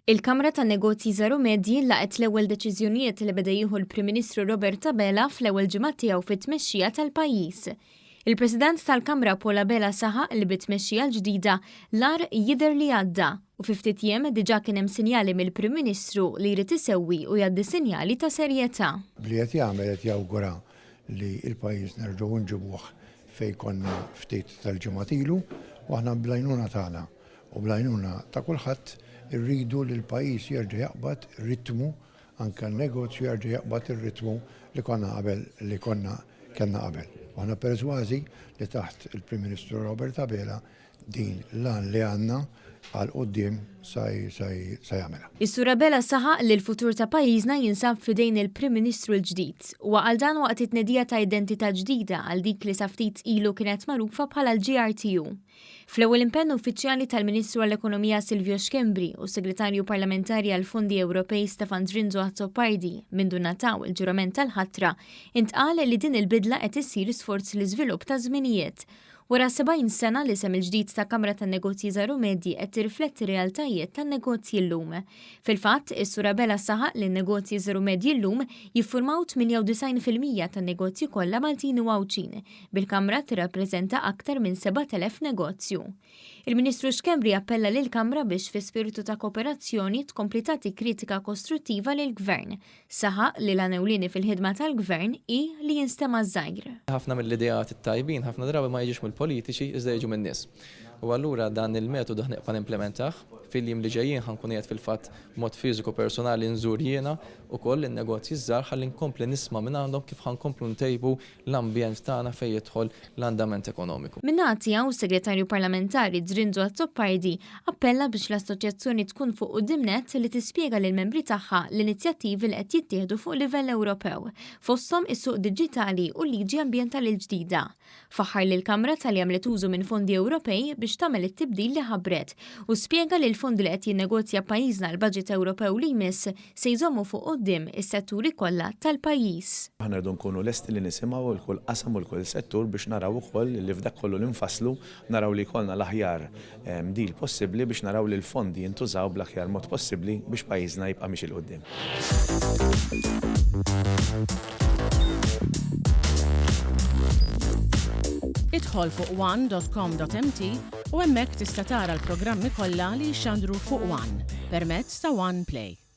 Il-Kamra tan-Negozji Żgħar u Medji laqgħet l-ewwel deċiżjonijiet li beda jieħu l-Prim Ministru Robert Abela fl-ewwel ġimgħat tiegħu fit-tmexxija tal-pajjiż. Il-President tal-Kamra Paul Abela saħaq li bit-tmexxija l-ġdida l-agħar jidher li għadda u fi ftit jiem diġà kien hemm sinjali mill-Prim Ministru li jrid isewwi u jgħaddi sinjali ta' serjetà. B'li qed jagħmel qed jawgura li l-pajjiż nerġgħu nġibuh fejn konna ftit tal-ġimgħat ilu u aħna bl-għajnuna tagħna u bl-għajnuna ta' kulħadd irridu li l-pajjiż jerġa' jaqbad ritmu, anke n-negozju jerġa' jaqbad ir-ritmu li konna qabel li konna kellna qabel. U aħna persważi li taħt il-Prim Ministru Robert Abela din l-għan li għandna għal quddiem sa jagħmilha. Is-Sur Abela saħaq li l-futur ta' pajjiżna jinsab f'idejn il-Prim Ministru l-ġdid. Huwa qal dan waqt it-tnedija ta' identità ġdida għal dik li sa ftit ilu kienet magħrufa bħala l-GRTU. Fl-ewwel impenn uffiċjali tal-Ministru għall-Ekonomija Silvio Schembri u s-Segretarju Parlamentari għall-Fondi Ewropej Stefan Zrinzo Azzopardi mindu ngħataw il-ġurament tal-ħatra, intqal li din il-bidla qed issir sforz l-iżvilupp taż-żminijiet. Wara 70 sena, l-isem il-ġdid ta' Kamra tan-Negozji Żgħar u Medji qed tirrifletti r-realtajiet tan-negozji llum. Fil-fatt, is-Sur Abela saħaq li n-negozji żgħar u medji llum jiffurmaw 98% tan-negozji kollha Maltin u Għawdxin, bil-Kamra tirrappreżenta aktar minn 7,000 negozju. Il-Ministru Schembri appella lill-Kamra biex fi spirtu ta' kooperazzjoni tkompli tagħti kritika kostruttiva lill-Gvern. Saħaq li l-għan ewlieni fil-ħidma tal-Gvern hi li jinstema' ż-żgħir. Ħafna mill-ideat it-tajbin ħafna drabi ma jiġux mill-politiċi iżda jiġu min-nies. U allura dan il-metodu ħa nibqa' nimplimentah. Fil-jiem li ġejjin ħa nkun qiegħed fil-fatt b'mod fiżiku personali nżur jiena wkoll in-negozji ż-żgħar ħalli nkompli nisma' mingħandhom kif ħa nkomplu ntejbu l-ambjent tagħna fejn jidħol l-andament ekonomiku. Min-naħa tiegħu, s-Segretarju Parlamentari Zrinzo Azzopardi appella biex l-Assoċjazzjoni tkun fuq quddiem nett li tispjega lill-membri tagħha l-inizjattivi li qed jittieħdu fuq livell Ewropew, fosthom is-suq diġitali u l-liġi ambjentali l-ġdida. Faħħar lill-Kamra talli għamlet użu minn fondi Ewropej biex tagħmel it-tibdil li ħabbret u spjega li l-fondi li qed jinnegozja pajjiżna għall-baġit Ewropew li jmiss se jżommu fuq quddiem is-setturi kollha tal-pajjiż. Aħna rridu nkunu lesti li nisimgħu 'l kull qasam u 'l kull settur biex naraw ukoll li f'dak kollu li nfasslu naraw li jkollna l-aħjar deal possibbli biex naraw li l-fondi jintużaw bl-aħjar mod possibbli biex pajjiżna jibqa' miexi 'l quddiem. Idħol fuq one.com.mt u hemmhekk tista' tara l-programmi kollha li jixxandru fuq One permezz ta' One Play.